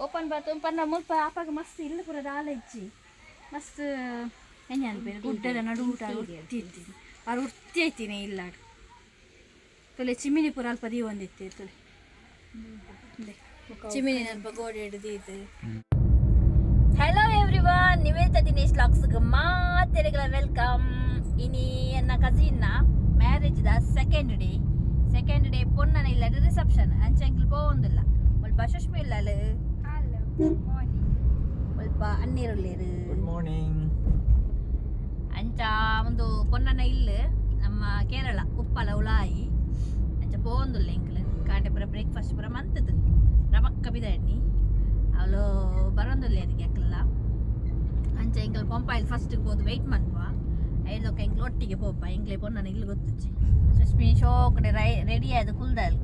Open Baat ಪನ್ನ ಮುಲ್ಪ ಆಪಾಗ ಮಸ್ತ್ ಇಲ್ಲು ಪೂರ ದಾಲ ಇಜ್ಜಿ. ಮಸ್ತ್ ಎಂಜ ಅನ್ಪೇರು ಗುಡ್ಡದ ನಡು ಊಟ ಉರ್ತಿ ಇತ್ತೀನಿ ಆರು ಉರ್ತಿ ಐತೀನಿ ಇಲ್ಲಾಡು. ತುಲೆ ಚಿಮಿನಿ ಪೂರ ಅಲ್ಪ ದೀವೊಂದಿತ್ತೆ ತುಲೆ. ಚಿಮಿನಿ ಅಲ್ಪ ಗೋಡೆ ಹಿಡಿದು. Hello everyone, Nivedita Dinesh vlogs ಮಾತೆರೆಗಳ welcome. ಇನಿ ಎನ್ನ ಕಸಿನ್ನ marriage the second day. Second day ಪೊನ್ನನ ಇಲ್ಲ ರಿಸೆಪ್ಷನ್ ಅಂಚೆ ಅಂಕಲ್ ಪೋವೊಂದಿಲ್ಲ. ಮುಲ್ಪ ಸುಷ್ಮಿ ಇಲ್ಲಲ್, ಮುಲ್ಪ ಅಣ್ಣೀರುಲ್ಲೇರು. Good morning. ಅಂಚ ಒಂದು ಪೊನ್ನನ ಇಲ್ಲು ನಮ್ಮ ಕೇರಳ ಉಪ್ಪಲ ಉಳಾಯಿ ಅಂಚ ಪೋವೊಂದುಲ್ಲ. ಎಂಕ್ಲು ಕಾಂಡೆ ಪೂರ ಬ್ರೇಕ್ಫಾಸ್ಟ್ ಪೂರ ಮಂತದು ರಮಕ್ಕ ಬಿದಣ್ಣಿ ಅವಳು ಬರೋಂದುಲ್ಲ ಅದಕ್ಕೆ ಅಕ್ಲ. ಅಂಚ ಎಂಕಲ್ ಪಂಪಾಯಿಲ್ ಫಸ್ಟ್ ಪೋದು ವೆಯ್ಟ್ ಮನ್ಪ ಐದೊಕ್ಕ ಎಂಕ್ಲು ಒಟ್ಟಿಗೆ ಪೋಪ. ಎಂಕ್ಲೆ ಪೊನ್ನನ ಇಲ್ಲು ಗೊತ್ತುಚ್ಚಿ. ಸುಷ್ಮಿ ಶೋಕಡೆ ರೈ ರೆಡಿ ಆದ ಕುಲ್ದಲ್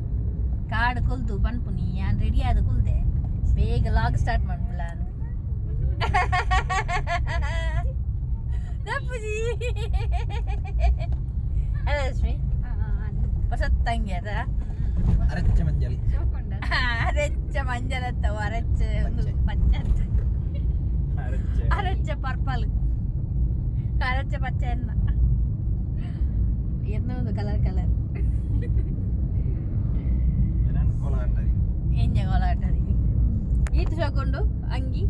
ಕಾಡು ಕುಲ್ದು ಪನ್ಪುನಿ. ಯಾನ್ ರೆಡಿ ಆದ ಕುಲ್ದೆ, ಬೇಗ ಲಾಗ್ ಸ್ಟಾರ್ಟ್ ಮನ್ಪುಲ. ತಪ್ಪುಜಿ ಅಲ್ಲ ಲಕ್ಷ್ಮಿ, ಹೊಸ ತಂಗಿ ಅದ. ಅರಚ್ಚ ಮಂಜಲ್. ಅರೆಚ್ಚ ಮಂಜಲತ್ತವ ಅರೆಚ್ಚ ಒಂದು ಪಚ್ಚ. ಅರಚ್ಚ. ಅರೆಚ್ಚ ಪರ್ಪಲ್, ಅರೆಚ್ಚ ಪಚ್ಚ ಎನ್ನ ಎನ್ನ ಒಂದು ಕಲರ್ ಕಲರ್. ನಾನು ಕೋಲಾಟ. ಎಂಜ ಕೋಲಾಟ ಈತ ಸಕೊಂಡು ಅಂಗಿ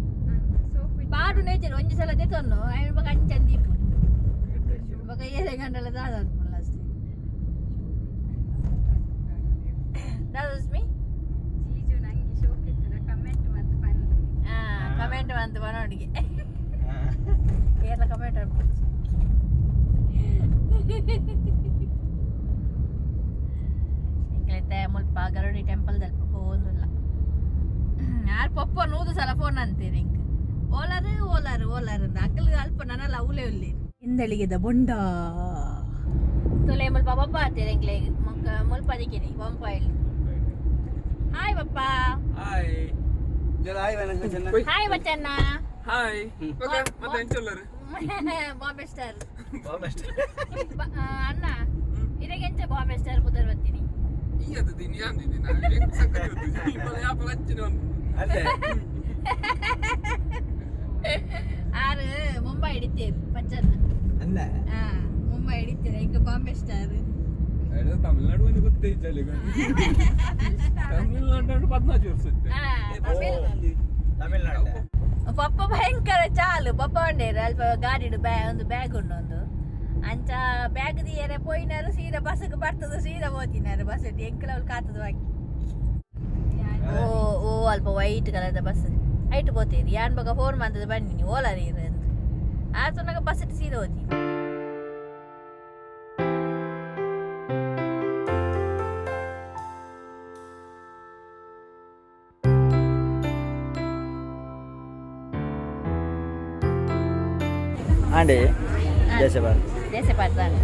ಪಾಡು ನೇಚರ್ ಒಂಜಿ ಸಲ ದೆತೊನ್ನು ಐನ್ ಬೊಕ ಅಂಚನ್ ದೀಪು ಬೊಕ ಏರೆ ಗಂಟಲ ದಾದ ಅನ್ಪುಲ್ಲ ಅಷ್ಟೇ. ದಾದ ರಶ್ಮಿ? ಕಮೆಂಟ್ ಬಂತು ಬನೋಡಿಗೆ. ಏರ್ಲ ಕಮೆಂಟ್ ಅನ್ಪುಚ್ಚಿ. ಎಂಕ್ಲೈತೆ ಮುಲ್ಪ ಗರುಡಿ ಟೆಂಪಲ್ ದಲ್ಪ ಪೋವೊಂದುಲ್ಲ. ಯಾರು ಪಪ್ಪ ನೂದು ಸಲ ಫೋನ್ ಅಂತೀರಿ ಇಂಕ್ ಓಲಾರು ಓಲಾರು ಓಲಾರು ಅಂದ. ಅಕ್ಕಲು ಅಲ್ಪ ನನಲ್ಲ ಅವಲೇ ಉಳ್ಳೇರು ಇಂದಳಿಗೆದ ಬೊಂಡ ತುಲೆ ಮುಲ್ಪ ಪಪ್ಪ ಆತೀರಿ ಎಂಕ್ಲೆ ಮೊಕ್ಕ ಮುಲ್ಪ ಅದಕ್ಕಿನಿ ಪಂಪಾಯಿಲ್. ಹಾಯ್ ಪಪ್ಪ. ಹಾಯ್. ಹಾಯ್ ಬಚ್ಚಣ್ಣ. ಹಾಯ್. ಓಕೆ, ಮತ್ತೆ ಎಂಚೊಲ್ಲರು? ಬಾಂಬೆ ಸ್ಟಾರ್ ಅಣ್ಣ ಇದಕ್ಕೆ ಎಂಚ ಬಾಂಬೆ ಸ್ಟಾರ್ ಪುದರ್ ಬತ್ತೀನಿ? ಈ ಅದು ದಿನ ಅಂದಿದ್ದೀನಿ ನಾನು ಸಕ್ಕತ್ ಗೊತ್ತಿದೆ. ಇಪ್ಪಲ ಯಾಪಲ ಹಚ್ಚಿನ ಒಂದು. ಅಲ್ಲೇ. ಆರು ಮುಂಬೈ ಹಿಡಿತೇರು ಪಚ್ಚಣ್ಣ. ಅಲ್ಲ. ಹಾ, ಮುಂಬೈ ಹಿಡಿತೇನೆ ಈಗ ಬಾಂಬೆ ಸ್ಟಾರ್. ಅದು ತಮಿಳ್ನಾಡು ಒಂದು ಗೊತ್ತೇ ಇಜ್ಜಲ್ಲ. ತಮಿಳ್ನಾಡು 14 ವರ್ಷ ಇತ್ತೆ. ತಮಿಳ್. ತಮಿಳ್ನಾಡು. ಪಪ್ಪ ಭಯಂಕರ ಚಾಲು ಪಪ್ಪ ಉಂಡೇರು. ಅಲ್ಪ ಗಾಡಿಡು ಬ್ಯಾ ಒಂದು ಬ್ಯಾಗ್ ಉಂಡು ಒಂದು. ಅಂಚ ಬ್ಯಾಗ್ ದಿಯರೆ ಪೋಯಿನಾರು ಸೀದಾ ಬಸ್ಗೆ ಬರ್ತದೆ, ಸೀದಾ ಹೋತಿನಾರು ಬಸ್. ಎಂಕಲ್ ಅವಳು ಕಾತದ ಬಾಕಿ. ಓ ಓ ಅಲ್ಪ ವೈಟ್ ಕಲರ್ದ ಬಸ್ ಐಟ್ ಪೋತೇರಿ. ಯಾನ್ ಬಗ ಫೋನ್ ಮಂತದ ಬನ್ನಿ ನೀವು ಓಲಾರಿ ಅಂತ ಆ ಸೊನ್ನಾಗ ಬಸ್ ಸೀದಾ ಹೋತಿ. ಆಂಡೆ ದೇಶಬಾರ್. ದೇಶ ಪಾಡ್ದಾನೆ.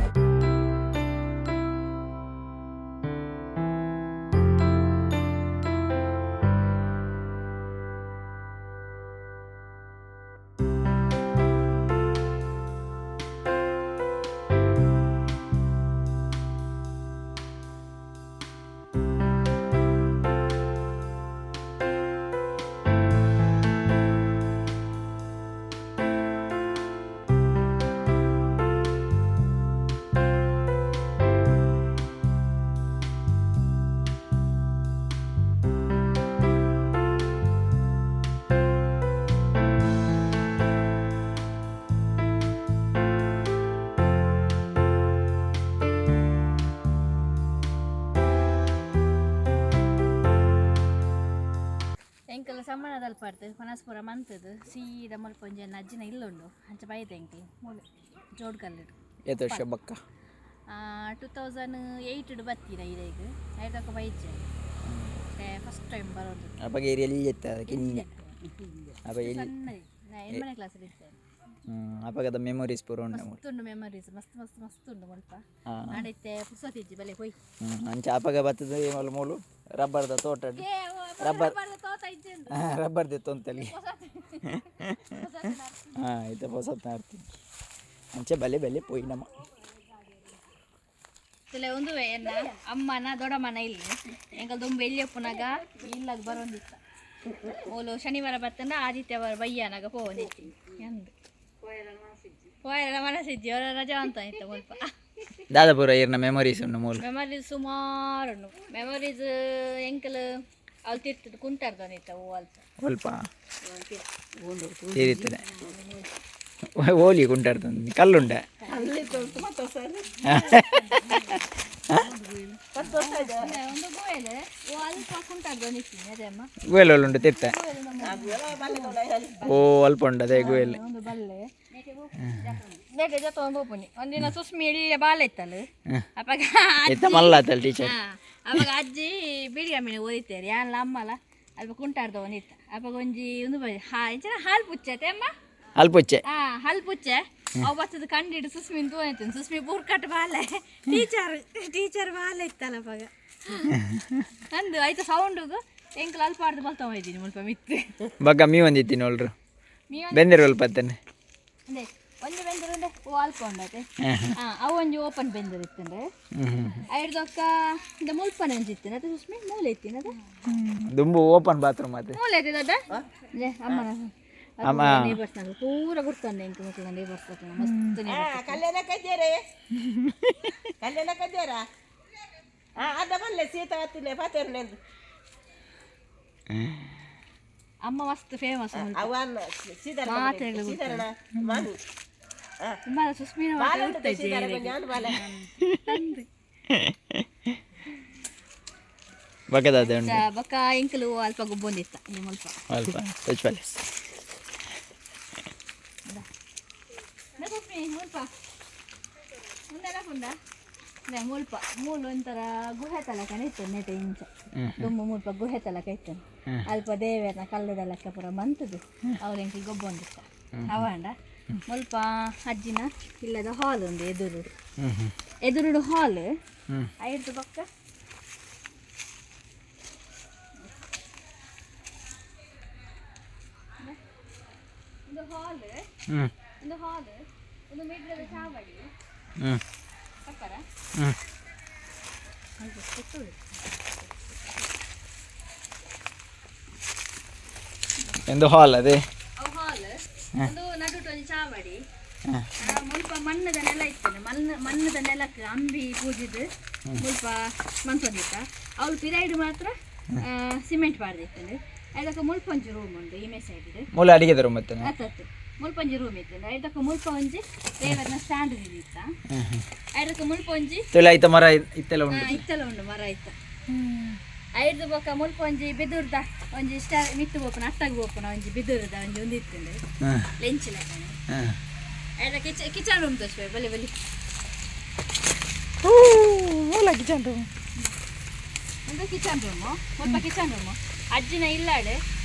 ಎಂಕಲ್ ಸಮ್ಮನದಲ್ಲಿ ಪಡ್ತು ಪನಸ್ಪುರ ಮಂತದ್ದು ಸೀದಾ ಮುಲ್ಪ ಒಂಜಿ ಅಜ್ಜಿನ ಇಲ್ಲುಂಡು. ಅಂಚ ಬೈದೆ ಎಂಕಲ್ ಮೂಲೆ ಜೋಡ್ ಕಲ್ಲಿಡು. ಏತ್ ವರ್ಷ ಬಕ್ಕ? 2008 ಬತ್ತೀರ ಇದೇಗ ಐದಕ್ಕ ಬೈಜೆ ಫಸ್ಟ್ ಟೈಮ್ ಬರೋದು. ಅಪ್ಪಗ ಏರಿಯಲ್ಲಿ ಎತ್ತ ಕಿನ್ನೆ ಅಪ್ಪ ಎಲ್ಲಿ? ಸಣ್ಣ ನಾ ಎಂಟನೇ ಕ್ಲಾಸಲ್ಲಿ ಇರ್ತೇನೆ. ಅಪ್ಪಗದ ಮೆಮೊರೀಸ್ ಪೂರ ಉಂಡು. ಮಸ್ತ್ ಉಂಡು ಮೆಮೊರೀಸ್, ಮಸ್ತ್ ಮಸ್ತ್ ಮಸ್ತ್ ಉಂಡು ಮುಲ್ಪ. ಆಡೈತೆ ಪುರ್ಸೊತ್ತಿಜ್ಜಿ ಬಲೆ ಹೋಯ್. ಅಂಚ ಅಪ್ಪಗ ಬತ್ತದ ಮೂಲು ಮೂಲು ರಬ್ಬರ್ದ ತೋಟ. ರಬ್ಬರ್. ತೋಟ ಇಜ್ಜೆಂದು. ರಬ್ಬರ್ ದೆತ್ತೊಂತಲ್ಲಿ. ಹಾಂ, ಇತ್ತ ಪೊಸತ್ ನಾರ್ತಿ. ಅಂಚೆ ಬಲೆ ಬಲೆ ಪೋಯಿ ನಮ್ಮ. ತುಲೆ ಒಂದುವೆ ಎನ್ನ ಅಮ್ಮನ ದೊಡ್ಡಮ್ಮನ ಇಲ್ಲಿ. ಎಂಕಲ್ ದುಂಬು ಎಲ್ಲಿ ಒಪ್ಪುನಾಗ ಇಲ್ಲಾಗ ಬರೋಂದಿತ್ತ. ಮೂಲು ಶನಿವಾರ ಬತ್ತಂಡ ಆದಿತ್ಯವಾರ ಬಯ್ಯಾನಾಗ ಪೋವೊಂದಿತ್ತೀನಿ ಅಂದು ಪೋಯರ ಮನಸ್ಸಿಜ್ಜಿ ಅವರ ರಜಾ ಅಂತ ಇತ್ತು ಮುಲ್ಪ. ದಾದಾಪುರ ಇರ್ನ ಮೆಮೊರೀಸ್ ಉಂಡು ಮೂಲು? ಮೆಮೊರೀಸ್ ಸುಮಾರು ಉಂಡು ಮೆಮೊರೀಸ್. ಎಂಕಲ್ ಅಲ್ ತಿರ್ತದ ಕುಂಟಾರ್ದನಿತ್ತ ಓ ಅಲ್ಪ. ಅಲ್ಪ ತೀರಿತ್ತದೆ ಹೋಲಿ ಕುಂಟಾಡ್ತಂದು ಕಲ್ಲುಂಡ. ಒಂದು ಗೋಯಲ್ ಓ ಅಲ್ಪ ಕುಂಟಾರ್ದನಿತ್ತೀನಿ ಅದೇ ಅಮ್ಮ. ಗುವೆಲ್ ಉಂಡು ತಿರ್ತ. ಓ ಅಲ್ಪ ಉಂಡು ಅದೇ ಗುವೆಲ್. ಒಂದು ಬಲ್ಲೆ ಬೇಗ ಜೊತೆ ಒಂದು ಪೋಪುನಿ. ಒಂದಿನ ಸುಸ್ಮಿ ಎಳ್ಳೆ ಬಾಲ ಇತ್ತಲ್ಲ ಅಪ್ಪಾಗ. ಎತ್ತ ಮಲ್ಲ ಆತಲ್ ಟೀಚರ್. ಅವಾಗ ಅಜ್ಜಿ ಬೀಡಿಗಮ್ಮಿನ ಓದಿತ್ತೇರಿ ಯಾನ್ಲ ಅಮ್ಮಲ ಅಲ್ಪ ಕುಂಟಾರ್ದ ಒಂದಿತ್ತ. ಅಪ್ಪಾಗ ಒಂಜಿ ಒಂದು ಬಜಿ ಹಾ ಇಂಚಿನ ಹಾಲು ಪುಚ್ಚತೆ ಅಮ್ಮ. ಅಲ್ಪುಚ್ಚೆ. ಹಾ, ಹಾಲು ಪುಚ್ಚೆ. ಅವು ಬತ್ತದ ಕಂಡಿಡು ಸುಸ್ಮಿನ್ ತೋಯ್ತು. ಸುಸ್ಮಿ ಬೂರ್ಕಟ್ ಬಾಲೆ ಟೀಚರ್ ಟೀಚರ್ ಬಾಲೆ ಇತ್ತಲ್ಲ ಅಪ್ಪಾಗ ಅಂದು ಆಯ್ತು. ಸೌಂಡುಗು ಎಂಕಲ್ ಅಲ್ಪ ಆಡ್ದು ಬಲ್ತಾ ಇದ್ದೀನಿ ಮುಲ್ಪ ಮಿತ್ತು. ಬಗ್ಗ ಮೀ ಒಂದಿತ್ತೀನಿ ಒಲ್ರು. ಮೀ. ಬೆಂದಿರು ಅಲ್ಪ ಅತ್ತನೆ. ಅಂದೆ ಒಂಜಿ ಬೆಂದರು ಉಂಡೆ ಓ ಅಲ್ಪ ಉಂಡತೆ. ಹಾ, ಅವು ಒಂಜಿ ಓಪನ್ ಬೆಂದರು ಇತ್ತಂಡೆ. ಐಡ್ದೊಕ್ಕ ಇಂದ ಮುಲ್ಪನೆ ಒಂಜಿ ಇತ್ತಿನ ಅದೇ ಸುಸ್ಮಿ ಮೂಲೆ ಇತ್ತಿನ ಅದೇ. ದುಂಬು ಓಪನ್ ಬಾತ್ರೂಮ್ ಅತ್ತೆ. ಮೂಲೆ ಐತೆ ದೊಡ್ಡ ಅಮ್ಮನ. ಅಮ್ಮ. ನೇಬರ್ಸ್ ಪೂರ ಗುರ್ತಂಡೆ ಎಂಕ್ ಮುಕ್ಲ ನೇಬರ್ಸ್ ಮಸ್ತ್ neighbors. ಕಲ್ಯಾಣ ಕಜ್ಜೇರೆ, ಕಲ್ಯಾಣ ಕಜ್ಜೇರ ಅದ ಬಲ್ಲೆ ಸೀತ ಹತ್ತಿನ ಪಾತೇರ್ನೆಂದು. ಅಮ್ಮ ಮಸ್ತ್ ಫೇಮಸ್. ಅವನ್ನ ಸೀತಾರಣ ಸೀತಾರಣ ಮಾಮಿ. ಸುಸ್ಮಿನ. ಬಾಲ ಸೀತಾರ ಜ್ಞಾನ ಬಾಲ. ಬಗ್ಗದ ಅದೇ ಉಂಟು. ಬೊಕ್ಕ ಎಂಕಲು ಅಲ್ಪ ಗುಬ್ಬೊಂದಿತ್ತ ಈ ಮುಲ್ಪ. ಅಲ್ಪ ಟಚ್ ಪ್ಯಾಲೇಸ್. ಸುಸ್ಮಿ ಮುಲ್ಪ ಉಂದೆಲ್ಲ ಪುಂಡ ಮುಲ್ಪ ಮೂಲು ಒಂಥರ ಗುಹೆ ತಲಕನೆ ಇತ್ತು ನೆಟೆ ಇಂಚ. ದುಂಬು ಮುಲ್ಪ ಗುಹೆ ತಲಕ ಇತ್ತು. ಅಲ್ಪ ದೇವೆರ್ನ ಕಲ್ಲುದ ಲೆಕ್ಕ ಪೂರ ಮಂತದು ಅವ್ರ ಎಂಕಲ್ ಗೊಬ್ಬೊಂದಿತ್ತ ಅವಾಂಡ. ಮುಲ್ಪ ಅಜ್ಜಿನ ಇಲ್ಲದ ಹಾಲ್ ಉಂಡು ಎದುರು. ಎದುರುಡು ಹಾಲ್. ಐದು ಪಕ್ಕ ಒಂದು ಹಾಲ್. ಒಂದು ಹಾಲ್, ಒಂದು ಮಿಡ್ಲದ ಚಾವಡಿ. ಪಕ್ಕರ. ಎಂದು ಹಾಲ್ ಅದೇ. ಅವು ಹಾಲ್, ಒಂದು ನಡುಟು ಒಂಜಿ ಚಾವಡಿ. ಮುಲ್ಪ ಮಣ್ಣದ ನೆಲ ಇತ್ತು. ಮಣ್ಣು ಮಣ್ಣದ ನೆಲಕ್ಕೆ ಅಂಬಿ ಪೂಜಿದ್ ಮುಲ್ಪ ಮನ್ಸೊಂದಿತ್ತ. ಅವಳು ಪಿರೈಡ್ ಮಾತ್ರ ಸಿಮೆಂಟ್ ಪಾಡ್ದಿತ್ತು. ಅದಕ್ಕೆ ಮುಲ್ಪ ಒಂಜಿ ರೂಮ್ ಉಂಡು ಈಮೆ ಸೈಡ್. ಮೂಲ ಅಡಿಗೆದ ರೂಮ್ ಮತ್ತೆ. ಅತ್ತತ್ತು ಮುಲ್ಪ ಒಂಜಿ ರೂಮ್ ಇತ್ತು. ಅದಕ್ಕೆ ಮುಲ್ಪ ಒಂಜಿ ದೇವರನ ಸ್ಟ್ಯಾಂಡ್ ಇತ್ತ. ಅದಕ್ಕೆ ಮುಲ್ಪ ಒಂಜಿ ತುಳಿ ಐತ ಮರ ಇತ್ತೆಲ್ಲ ಉಂಟು. ಇತ್ತಲ ಉಂಡು ಮರ ಇತ್ತ. ಐಡ್ದು ಬೊಕ್ಕ ಮುಲ್ಪ ಒಂಜಿ ಬಿದುರ್ದ ಒಂಜಿ ಸ್ಟಾ ಮಿತ್ತು ಬೋಪುನ ಅಟ್ಟಗ್ ಬೋಪುನ ಒಂಜಿ ಬಿದುರ್ದ ಒಂಜಿ ಒಂದು ಇತ್ತುಂಡು. ಲೆಂಚ್ ಲೆಕ್ಕನೆ. ಐದ ಕಿಚನ್ ರೂಮ್ ತೋರಿಸ್ಬೇಕು, ಬಲಿ ಬಲಿ. ಮೂಲ ಕಿಚನ್ ರೂಮ್. ಒಂದು ಕಿಚನ್ ರೂಮು, ಮುಲ್ಪ ಕಿಚನ್ ರೂಮು. ಅಜ್ಜಿನ ಇಲ್ಲಾಡು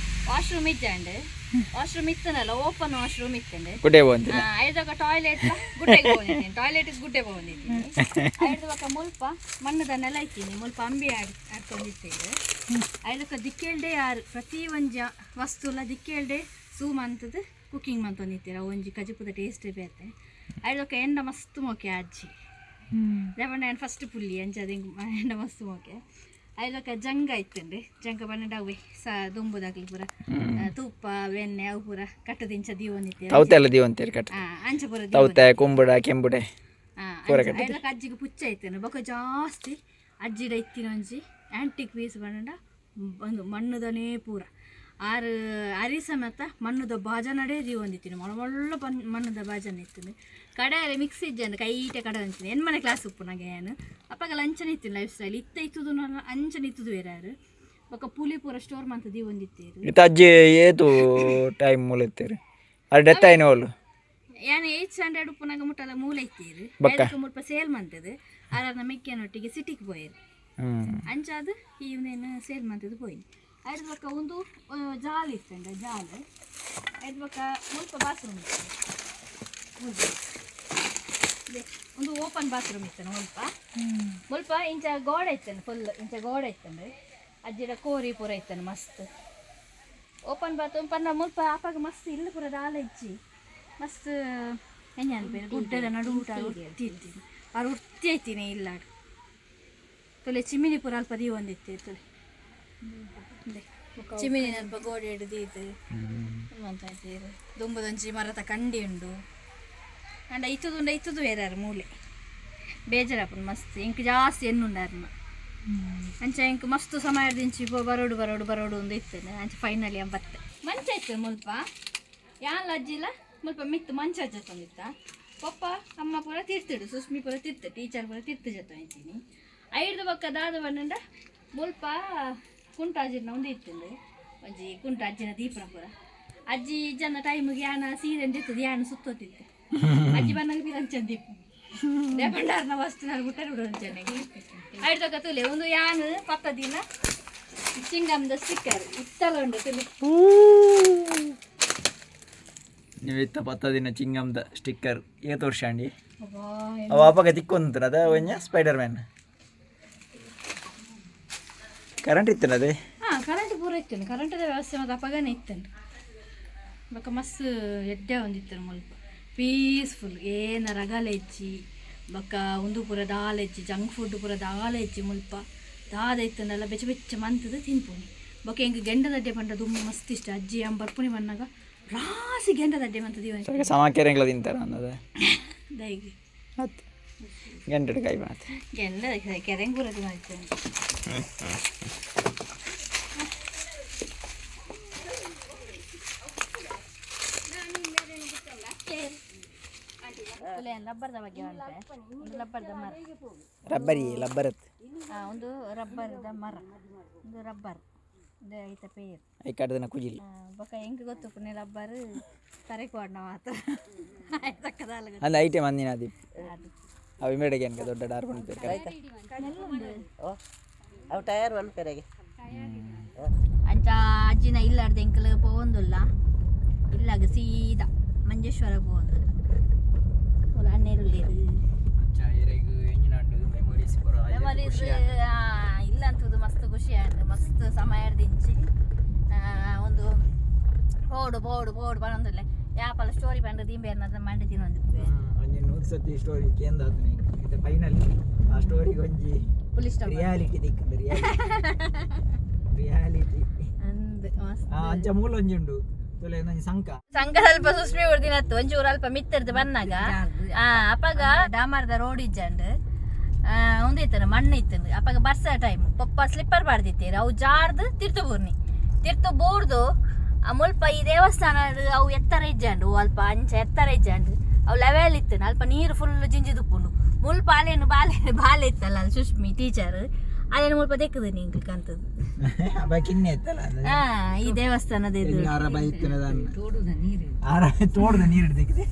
ವಾಶ್ರೂಮ್ ಇಜ್ಜಾಂಡ್. ವಾಶ್ರೂಮ್ ಇತ್ತನಲ್ಲ, ಓಪನ್ ವಾಶ್ರೂಮ್ ಇತ್ತಂಡೆ. ಗುಡ್ಡೆ ಬಂತಿನ. ಐದೊಕ ಟಾಯ್ಲೆಟ್ ಗುಡ್ಡೆಗೆ ಹೋಗಿದ್ದೀನಿ, ಟಾಯ್ಲೆಟ್ ಗುಡ್ಡೆ ಹೋಗಿದ್ದೀನಿ. ಐದು ಬೊಕ ಮುಲ್ಪ ಮಣ್ಣದ ನೆಲ ಇತ್ತೀನಿ. ಮುಲ್ಪ ಅಂಬಿ ಆಡ್ ಆಡ್ಕೊಂಡಿದ್ದೇವೆ. ಐದಕ್ಕ ದಿಕ್ಕೇಳ್ಡೆ ಯಾರು ಪ್ರತಿ ಒಂಜಿ ವಸ್ತುಲ ದಿಕ್ಕೇಳ್ಡೆ ಸೂ ಮಂತದ ಕುಕಿಂಗ್ ಮಂತೊಂದಿತ್ತೀರ. ಒಂಜಿ ಕಜಿಪುದ ಟೇಸ್ಟ್ ಬೇತೆ. ಐದೊಕ ಎಂಡ ಮಸ್ತ್ ಮೋಕೆ ಅಜ್ಜಿ ಲೆಮನ್ ಆ್ಯಂಡ್ ಫಸ್ಟ್ ಪುಲ್ಲಿ ಅಂಚ ಅದು ಎಂಡ ಮಸ್ತ್ ಮೋಕೆ. ಐದೊಕ ಜಂಗ ಇತ್ತಂಡೆ. ಜಂಗ ಪನ್ನಡ ಅವೇ ಸ ದುಂಬುದಾಗ್ಲಿ ಪೂರ ತುಪ್ಪ ಬೆಣ್ಣೆ ಅವು ಪೂರ ಕಟ್ಟದಿಂಚ ದೀವೊಂದಿತ್ತೀರ. ತೌತೆ ಎಲ್ಲ ದೀವಂತೀರಿ ಕಟ್ಟ. ಅಂಚ ಪೂರ. ತೌತೆ, ಕುಂಬುಡ, ಕೆಂಬುಡೆ. ಐದಕ್ಕೆ ಅಜ್ಜಿಗೆ ಪುಚ್ಚ ಐತೇನೆ. ಬೊಕ ಜಾಸ್ತಿ ಅಜ್ಜಿಡ ಇತ್ತಿನ ಒಂಜಿ ಆ್ಯಂಟಿಕ್ ಪೀಸ್ ಪಂಡ ಒಂದು ಮಣ್ಣುದನೇ ಪೂರ. ಆರು ಅರಿ ಸಮೇತ ಮಣ್ಣುದ ಬಾಜನಡೇ ದೀವೊಂದಿತ್ತೀನಿ. ಮೊಳ ಮೊಳ್ಳ ಬನ್ ಮಣ್ಣುದ ಬಾಜನ ಇತ್ತು. ಕಡೆ ಮಿಕ್ಸ್ ಇಜ್ಜಂದು ಕೈಟೆ ಕಡೆ ಅಂಚಿನ ಎನ್ಮನೆ ಕ್ಲಾಸ್ ಉಪ್ಪು ನಂಗೆ ಏನು ಅಪ್ಪಗ ಅಂಚನೆ ಇತ್ತು. ಲೈಫ್ ಸ್ಟೈಲ್ ಇತ್ತ ಇತ್ತದು ಅಂಚನೆ ಇತ್ತದು ಬೇರೆ ಯಾರು. ಬೊಕ ಪುಲಿ ಪೂರ ಸ್ಟೋರ್ ಮಂತ ದೀವೊಂದಿತ್ತೇರು. ಇತ್ತ ಅಜ್ಜಿ ಏತು ಟೈಮ್ ಮೂಲ ಇತ್ತೀರಿ ಅದು ಡೆತ್ ಆಯ್ನ ಅವಳು? ಯಾನ್ ಏಯ್ಟ್ ಸ್ಟ್ಯಾಂಡರ್ಡ್ ಉಪ್ಪುನಾಗ ಮುಟ್ಟಲ ಮೂಲ ಇತ್ತೀರು. ಬೊಕ್ಕ? ಐದಕ್ಕೆ ಮುಲ್ಪ ಸೇಲ್ ಮಂತದು ಆರಾಧ ಮೆಕ್ಕೆನೊಟ್ಟಿಗೆ ಸಿಟಿಗೆ ಪೋಯೆರ್. ಅಂಚಾದ್ ಈ ಸೇಲ್ ಮಂತದು ಪೋಯಿನಿ. ಐದು ಬೊಕ್ಕ ಒಂದು ಜಾಲ್ ಇತ್ತಂಡ ಜಾಲ್. ಐದು ಬೊಕ್ಕ ಮುಲ್ಪ ಬಾತ್ರೂಮ್ ಇತ್ತು. ಮುಲ್ಪ. ಇದೆ, ಒಂದು ಓಪನ್ ಬಾತ್ರೂಮ್ ಇತ್ತು ಮುಲ್ಪ. ಮುಲ್ಪ ಇಂಚ ಗೋಡೆ ಇತ್ತಂಡು, ಫುಲ್ ಇಂಚ ಗೋಡೆ ಇತ್ತಂಡು. ಅಜ್ಜಿಡ ಕೋರಿ ಪೂರ ಇತ್ತಂಡು. ಮಸ್ತ್ ಓಪನ್ ಬಾತ್ರೂಮ್ ಪನ್ನ ಮುಲ್ಪ ಆಪಾಗ ಮಸ್ತ್ ಇಲ್ಲ ಪೂರ ದಾಲ ಇಜ್ಜಿ. ಮಸ್ತ್ ಎಂಜ ಅನ್ಪೇರು ಗುಡ್ಡದ ನಡು ಊಟ ಉರ್ತಿ ಇತ್ತೀನಿ ಆರು ಉರ್ತಿ ಐತೀನಿ ಇಲ್ಲಾಡು. ತೊಲೆ ಚಿಮಿನಿ ಪೂರ ಅಲ್ಪ ದೀವೊಂದಿತ್ತು. ತೊಲೆ. ಇಂದೆ. ಚಿಮಿನಿ ಅಲ್ಪ ಗೋಡೆ ಹಿಡ್ದು ಮಂತಾಯ್ತೀರು. ದುಂಬುದೊಂಜಿ ಮರತ ಕಂಡಿ ಉಂಡು. ಅಂಡ ಇತ್ತುದುಂಡ ಇತ್ತುದು ಬೇರೆ ಮೂಲೆ ಬೇಜಾರಪ್ಪನ ಮಸ್ತ್. ಇಂಕ್ ಜಾಸ್ತಿ ಎನ್ನುಂಡಾರ್ನ. ಅಂಚ ಇಂಕ್ ಮಸ್ತ್ ಸಮಯ ದಿಂಚಿ ಬರೋಡು ಬರೋಡು ಬರೋಡು ಒಂದು ಇತ್ತೇನೆ. ಅಂಚ ಫೈನಲಿ ಬತ್ತೆ. ಮಂಚ ಇತ್ತು ಮುಲ್ಪ. ಯಾನ್ ಅಜ್ಜಿಲ ಮುಲ್ಪ ಮಿತ್ತು ಮಂಚ ಜತ್ತೊಂದಿತ್ತ. ಪಪ್ಪ ಅಮ್ಮ ಪೂರ ತಿರ್ತಿಡು, ಸುಸ್ಮಿ ಪೂರ ತಿರ್ತು, ಟೀಚರ್ ಪೂರ ತಿರ್ತು ಜತ್ತೊಂದಿದ್ದೀನಿ. ಐಡ್ದು ಬೊಕ್ಕ ದಾದ ಬಂಡ ಮುಲ್ಪ ಕುಂಟಾಜಿನ ಒಂದು ಇತ್ತುಂಡು. ಒಂಜಿ ಕುಂಟ ಅಜ್ಜಿನ ದೀಪನ ಪೂರ. ಅಜ್ಜಿ ಜನ ಟೈಮಿಗೆ ಯಾನ ಸೀರೆ ಇರ್ತದೆ, ಯಾನ ಸುತ್ತೋತಿತ್ತು. ಅಜ್ಜಿ ಬಂದಾಗ ಪಿರಂಚನ್ ದೀಪ ದೇಪಂಡಾರ್ನ ವಸ್ತು ನಾನು ಬಿಟ್ಟರೆ ಬಿಡೋಣ ಚೆನ್ನಾಗಿ. ಐಡ್ದೊಕ್ಕ ತುಲೆ ಒಂದು ಯಾನು ಪತ್ತ ದಿನ ಚಿಂಗಮ್ದ ಸ್ಟಿಕ್ಕರ್ ಇತ್ತಲ ಉಂಡು ತುಲೆ. ನೀವು ಇತ್ತ ಪತ್ತ ದಿನ ಚಿಂಗಮ್ದ ಸ್ಟಿಕ್ಕರ್ ಏತ್ ವರ್ಷ ಅಂಡಿ ಅವ ಅಪಗ ತಿಕ್ಕೊಂತ ಅದ ಒಂಜ ಸ್ಪೈಡರ್ ಮ್ಯಾನ್. ಕರೆಂಟ್ ಇತ್ತಲ್ಲ ಅದೇ? ಹಾಂ, ಕರೆಂಟ್ ಪೂರ ಇತ್ತು. ಕರೆಂಟದ ವ್ಯವಸ್ಥೆ ಮತ್ತು ಅಪಗನೆ ಇತ್ತು. ಬೊಕ ಮಸ್ತ್ ಎಡ್ಡೆ ಒಂದಿತ್ತು ಮುಲ್ಪ. ಪೀಸ್ಫುಲ್. ಏನ ರಗಲೆ ಇಜ್ಜಿ. ಬೊಕ ಉಂದು ಪೂರ ದಾಲ ಇಜ್ಜಿ, ಜಂಕ್ ಫುಡ್ ಪೂರ ದಾಲ ಇಜ್ಜಿ ಮುಲ್ಪ. ದಾದ ಇತ್ತಂಡಲ್ಲ ಬೆಚ್ಚ ಬೆಚ್ಚ ಮಂತದ ತಿನ್ಪುನಿ. ಬೊಕ ಎಂಕ್ ಗೆಂಡದಡ್ಡೆ ಪಂಡ ದುಂಬು ಮಸ್ತ್ ಇಷ್ಟ. ಅಜ್ಜಿ ಅಮ್ಮ ಬರ್ಪುನಿ ಬನ್ನಾಗ ರಾಸಿ ಗೆಂಡದಡ್ಡೆ ಮಂತದ ಇವ. ಸಮಾಕೆರೆಂಗ್ಲ ತಿಂತಾರ ಅನ್ನದ. ದೈಗೆ? ಹತ್ತು ಗಂಟೆ ಕಾಯಿ ಮಾತು. ಗೆಂಡ ಕೆರೆಂಗ್ ಪೂರ ತಿನ್ನೋದು. ರಬ್ಬರ್ದ ಬಗ್ಗೆ ಉಂಟೆ. ಒಂದು ರಬ್ಬರ್ದ ಮರ. ರಬ್ಬರಿ ಲಬ್ಬರತ್. ಒಂದು ರಬ್ಬರ್ದ ಮರ, ಒಂದು ರಬ್ಬರ್ ಒಂದು ಐತ ಪೇರ್. I ಕಡ್ದನ ಕುಜಿಲ್. ಬೊಕ ಎಂಕ್ ಗೊತ್ತು ಪುಣೆ ರಬ್ಬರ್ ತರೆಕ್ ವಾಡ್ನ ಮಾತ್ರ ತಕ್ಕದಾಲ. ಅಂದ ಐಟಮ್ ಅಂದಿನ ಅದು. ಅದು. ಅವು ಮೇಡಗೆ ಅನ್ಕ ದೊಡ್ಡ ಡಾರ್ ಬಂದ್ಬೇಕು. ಓ, ಅವು ಟಯರ್ ಒಂದು ಪೆರೆಗೆ. ಅಂಚ ಅಜ್ಜಿನ ಇಲ್ಲಾರ್ದ ಎಂಕಲ್ ಪೋವೊಂದುಲ್ಲ. ಇಲ್ಲಾಗ ಸೀದಾ ಮಂಜೇಶ್ವರ ಪೋವೊಂದುಲ್ಲ. ಓಲ ಅಣ್ಣೇರುಲ್ಲೇರು. ಮೆಮೊರೀಸ್. ಮೆಮೊರೀಸ್ ಇಲ್ಲ ಅಂತದ್ದು ಮಸ್ತ್ ಖುಷಿ ಆಯ್ತು. ಮಸ್ತ್ ಸಮಯ ದಿಂಚಿ ಒಂದು ಬೋಡು ಬೋಡು ಬೋಡು ಬರೋದಿಲ್ಲ. ಯಾಪಲ ಸ್ಟೋರಿ ಪಂಡ ದಿಂಬೇರ್ನ ಮಂಡಿ ತಿನ್ನೊಂದಿಪ್ಪೆ. ಒಂಜಿ 100 ಸತಿ ಸ್ಟೋರಿ ಕೇಂದ್ರ ಇದು. ಫೈನಲಿ ಆ ಸ್ಟೋರಿಗೆ ಒಂಜಿ ಪುಲಿಸ್ ಸ್ಟಾಪ್. ರಿಯಾಲಿಟಿ ದಿಕ್ಕುಂಡು, ರಿಯಾಲಿಟಿ ರಿಯಾಲಿಟಿ. ಅಂದ್ ಮಸ್ತ್. ಆ ಅಂಚ ಮೂಲ ಒಂಜಿ ಉಂಡು ತುಲೆ, ಒಂಜಿ ಸಂಕ. ಸಂಕ ಸ್ವಲ್ಪ ಸುಸ್ಮಿ ಹೊಡ್ದಿನತ್ತು. ಒಂಚೂರು ಅಲ್ಪ ಮಿತ್ತರ್ದು ಬಂದಾಗ ಅಪಗ ಡಾಮಾರ್ದ ರೋಡ್ ಇಜ್ಜಂಡ್. ಒಂದು ಇತ್ತನ ಮಣ್ಣು ಇತ್ತಂದು. ಅಪಗ ಬರ್ಸ ಟೈಮ್. Papa slipper ಪಾಡ್ದಿತ್ತೀರ. ಅವು ಜಾರ್ದು ತಿರ್ತು ಬೂರ್ನಿ ತಿರ್ತು ಬೂರ್ದು. ಆ ಮುಲ್ಪ ಈ ದೇವಸ್ಥಾನ ಅವು ಎತ್ತರ ಇಜ್ಜಂಡು. ಅಲ್ಪ ಅಂಚ ಎತ್ತರ ಇಜ್ಜಂಡು. ಅವು ಲೆವೆಲ್ ಇತ್ತು. ಅಲ್ಪ ನೀರು ಫುಲ್ ಜಿಂಜಿದುಪ್ಪುಂಡು ಮುಲ್ಪ. ಅಲೇನು ಬಾಲೆ ಬಾಲೆ ಇತ್ತಲ್ಲ ಅಲ್ಲಿ, ಸುಷ್ಮಿ ಟೀಚರ್ ಅಲ್ಲೇನು ಮುಲ್ಪ ದೆಕ್ಕದು ನಿಂಗೆ ಕಂತದ್ದು. ಬಾಕಿ ಇನ್ನೆ ಇತ್ತಲ್ಲ. ಈ ದೇವಸ್ಥಾನದ ಇದು. ಆರ ಬೈ ಆರ ತೋಡದ ನೀರು ದಿಕ್ಕಿದೆ.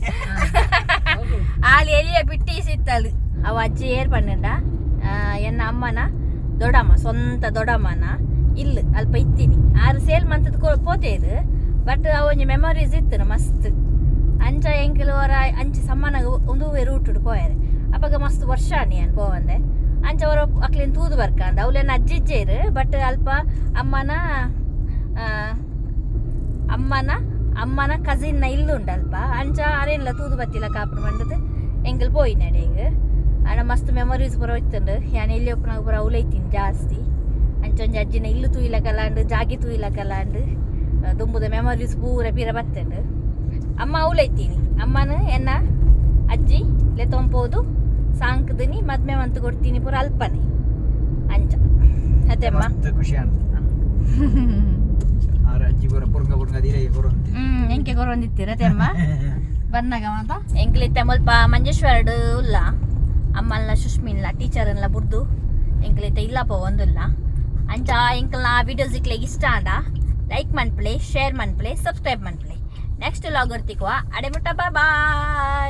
ಆಲಿ ಎಲ್ಲಿಯ ಬಿಟ್ಟಿ ಸಿತ್ತಲು. ಅವ ಅಜ್ಜಿ ಏರ್ ಪಂಡ ಎನ್ನ ಅಮ್ಮನ ದೊಡ್ಡಮ್ಮ, ಸ್ವಂತ ದೊಡ್ಡಮ್ಮನ ಇಲ್ಲ ಅಲ್ಪ ಇತ್ತೀನಿ. ಆರು ಸೇಲ್ ಮಂತದ ಪೋತೇರು. ಬಟ್ ಅವ ಒಂಜಿ ಮೆಮೊರೀಸ್ ಇತ್ತು ಮಸ್ತ್. ಅಂಚ ಎಂಕಲ್ ವರ ಅಂಚ ಸಮ್ಮನಾಗ ಒಂದು ರೂಟ್ ಪೋಯರೆ. ಅಪಗ ಮಸ್ತ್ ವರ್ಷ ನಾನು ಪೋವಂದೆ. ಅಂಚ ಅವರ ಅಕ್ಲೇನ್ ತೂದು ಬರ್ಕಂದ. ಅವ್ಲೇನ ಅಜ್ಜಿ ಇಜ್ಜೇರು. ಬಟ್ ಅಲ್ಪ ಅಮ್ಮನ ಅಮ್ಮನ ಅಮ್ಮನ ಕಸಿನ್ನ ಇಲ್ಲುಂಡು ಅಲ್ಪ. ಅಂಚ ಅರೇನ್ಲ ತೂದು ಬತ್ತಿಲ್ಲ ಕಾಪುನ ಮಂಡದು ಎಂಕಲ್ ಪೋಯಿ ನಡೆಗ್. ಅಣ್ಣ ಮಸ್ತ್ ಮೆಮೊರೀಸ್ ಪೂರ ಇತ್ತುಂಡು. ಯಾನ್ ಎಲ್ಲಿ ಒಪ್ಪುನಾಗ ಪೂರ ಅವ್ಲೈತೀನಿ ಜಾಸ್ತಿ. ಅಂಚ ಒಂಜಿ ಅಜ್ಜಿನ ಇಲ್ಲು ತೂಯಿಲಕಲಾಂಡ್, ಜಾಗೆ ತೂಯಿಲಕಲಾಂಡ್. ದುಂಬುದ ಮೆಮೊರೀಸ್ ಪೂರ ಪೀರ ಬತ್ತುಂಡು. ಅಮ್ಮ ಅವ್ಲೈತೀನಿ. ಅಮ್ಮನ ಎನ್ನ ಅಜ್ಜಿ ಲೆತೊಂಪೋದು ಸಾಂಕ್ದಿನಿ ಮದ್ಮೆ ಮಂತ್ ಕೊಡ್ತೀನಿ ಪೂರ ಅಲ್ಪನೆ. ಅಂಚ ಅದೇ ಅಮ್ಮ. ಮಸ್ತ್ ಖುಷಿ ಆಂಡ್. ಆರ ಅಜ್ಜಿ ಪೂರ ಪುರ್ಂಗ ಪುರ್ಂಗ ದೀರೆಗೆ ಕೊರೊಂತೆ. ಎಂಕೆ ಕೊರೊಂದಿತ್ತೀರ ಅಮ್ಮ ಬನ್ನಾಗ ಮಾತ. ಎಂಕ್ಲಿತ್ತೆ ಮುಲ್ಪ ಮಂಜೇಶ್ವರಡ್ ಉಲ್ಲ. ಅಮ್ಮಲ್ನ ಸುಷ್ಮಿನ್ಲ ಟೀಚರ್ನ್ಲ ಬುಡ್ದು ಎಂಕ್ಲಿತ್ತೆ ಇಲ್ಲ ಪೋವೊಂದುಲ್ಲ. ಅಂಚ ಎಂಕಲ್ನ ವೀಡಿಯೋಸ್ ಇಕ್ಲೆಗ್ ಇಷ್ಟ ಆಂಡ ಲೈಕ್ ಮನ್ಪುಲೆ, ಶೇರ್ ಮನ್ಪುಲೆ, ಸಬ್ಸ್ಕ್ರೈಬ್ ಮನ್ಪುಲೆ. ನೆಕ್ಸ್ಟ್ ವ್ಲಾಗ್ ತಿಕ್ಕುವ. ಅಡೆ ಮುಟ್ಟ ಬಾಯ್.